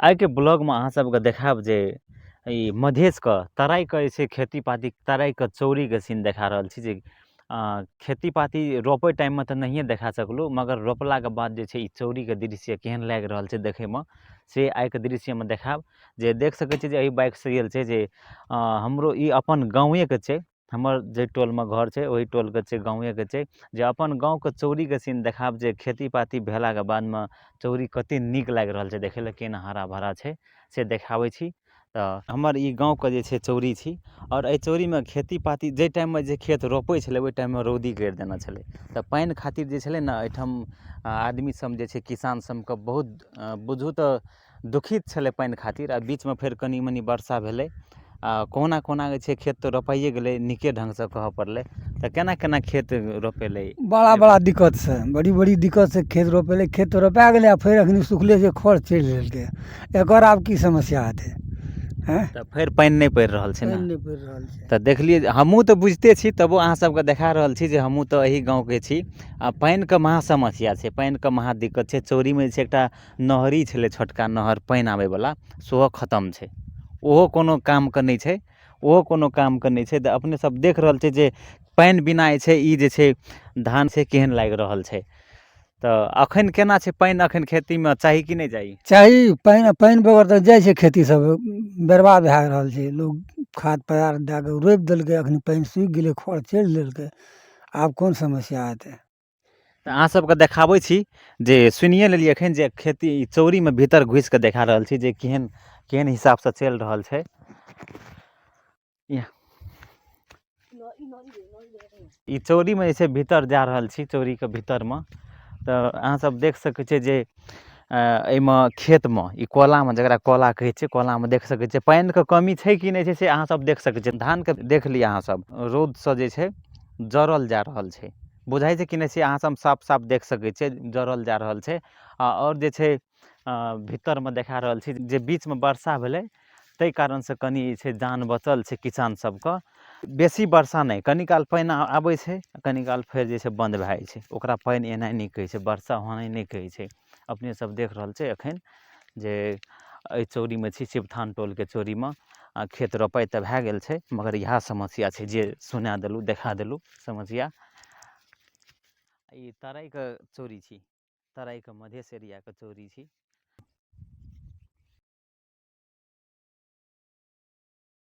आइके ब्लॉगमे अहाँ सबके देखायब जे ई मधेशके तराइके जे छै खेती पाती तराइके चौरीके सीन देखा रहल छी जे खेती पाती रोपै टाइममे तऽ नहिए देखा सकलहुँ मगर रोपलाके बाद जे छै ई चौरीके दृश्य केहन लागि रहल छै देखैमे से आइके दृश्यमे देखायब जे देख सकै छियै जे एहि बाइकसँ गेल छै जे हमरो ई अपन गाँवेके छै हमर जाहि टोलमे घर छै ओहि टोलके छै गाँवेके छै जे अपन गाँवके चौरीके सीन देखायब जे खेती पाती भेलाके बादमे चौरी कतेक नीक लागि रहल छै देखै लए केहन हरा भरा छै से देखाबै छी तऽ हमर ई गाँवके जे छै चौरी छी आओर एहि चौरीमे खेती पाती जाहि टाइममे जे खेत रोपै छलै ओहि टाइममे रौदी करि देने छलै तऽ पानि खातिर जे छलै ने एहिठाम आदमी सब जे छै किसान सबके बहुत बुझू तऽ दुखित छलै पानि खातिर आ बीचमे फेर कनी मनी वर्षा भेलै आ कहुना कहुना जे छै खेत तऽ रोपाइए गेलै नीके ढङ्गसँ कहऽ पड़लै तऽ केना केना खेत रोपेलै बड़ा बड़ा दिक्कतसँ बड़ी बड़ी दिक्कतसँ खेत रोपेलै खेत तऽ रोपा गेलै आ फेर एखनी सुखले छै खर चढ़ि लेलकै एकर आब की समस्या हेतै आँय तऽ फेर पानि नहि पड़ि रहल छै ने पानि नहि पड़ि रहल छै तऽ देखलियै हमहूँ तऽ बुझिते छी तबो अहाँ सबके देखा रहल छी जे हमहूँ तऽ एही गाँवके छी आ पानिके महा समस्या छै पानिके महा दिक्कत छै चौरीमे जे छै एकटा नहरी छलै छोटका नहर पानि आबैवला सेहो खतम छै ओहो कोनो कामके नहि छै ओहो कोनो कामके नहि छै तऽ अपने सब देख रहल छियै जे पानि बिना जे छै ई जे छै धान छै केहन लागि रहल छै तऽ अखन केना छै पानि अखन खेतीमे चाही कि नहि चाही चाही पानि पानि बगैर तऽ जाइ छै खेती सब बर्बाद भए रहल छै लोग खाद पदार्थ दए कऽ रोपि देलकै अखनी पानि सुखि गेलै खर चढ़ि लेलकै आब कोन समस्या हेतै तऽ अहाँ सबके देखाबै छी जे सुनिए लेलियै एखन जे खेती चौरीमे भीतर घुसि कऽ देखा रहल छी जे केहन केहन हिसाबसँ चलि रहल छै ई चौरीमे जे छै भीतर जा रहल छी चौरीके भीतरमे तऽ अहाँ सब देख सकै छियै जे एहिमे खेतमे ई कोलामे जकरा कोला कहै छै कोलामे देख सकै छियै पानिके कमी छै कि नहि छै से अहाँ सब देख सकै छियै धानके देख लिअ अहाँ सब रौदसँ जे छै जरल जा रहल छै बुझाइ छै कि नहि से अहाँ सब साफ साफ देख सकै छियै जरल जा रहल छै आ आओर जे छै भीतरमे देखा रहल छी जे बीचमे वर्षा भेलै ताहि कारणसँ कनि जे छै जान बचल छै किसान सबके बेसी वर्षा नहि कनि काल पानि आबै छै कनि काल फेर जे छै बन्द भए जाइ छै ओकरा पानि एनाइ नहि कहै छै वर्षा होनाइ नहि कहै छै अपने सब देख रहल छै एखन जे एहि चौरीमे छी शिवथान टोलके चौरीमे आ खेत रोपाइ तऽ भए गेल छै मगर इएह समस्या छै जे सुना देलहुँ देखा देलहुँ समस्या ई तराइके चौरी छी तराइके मधेश एरियाके चौरी छी।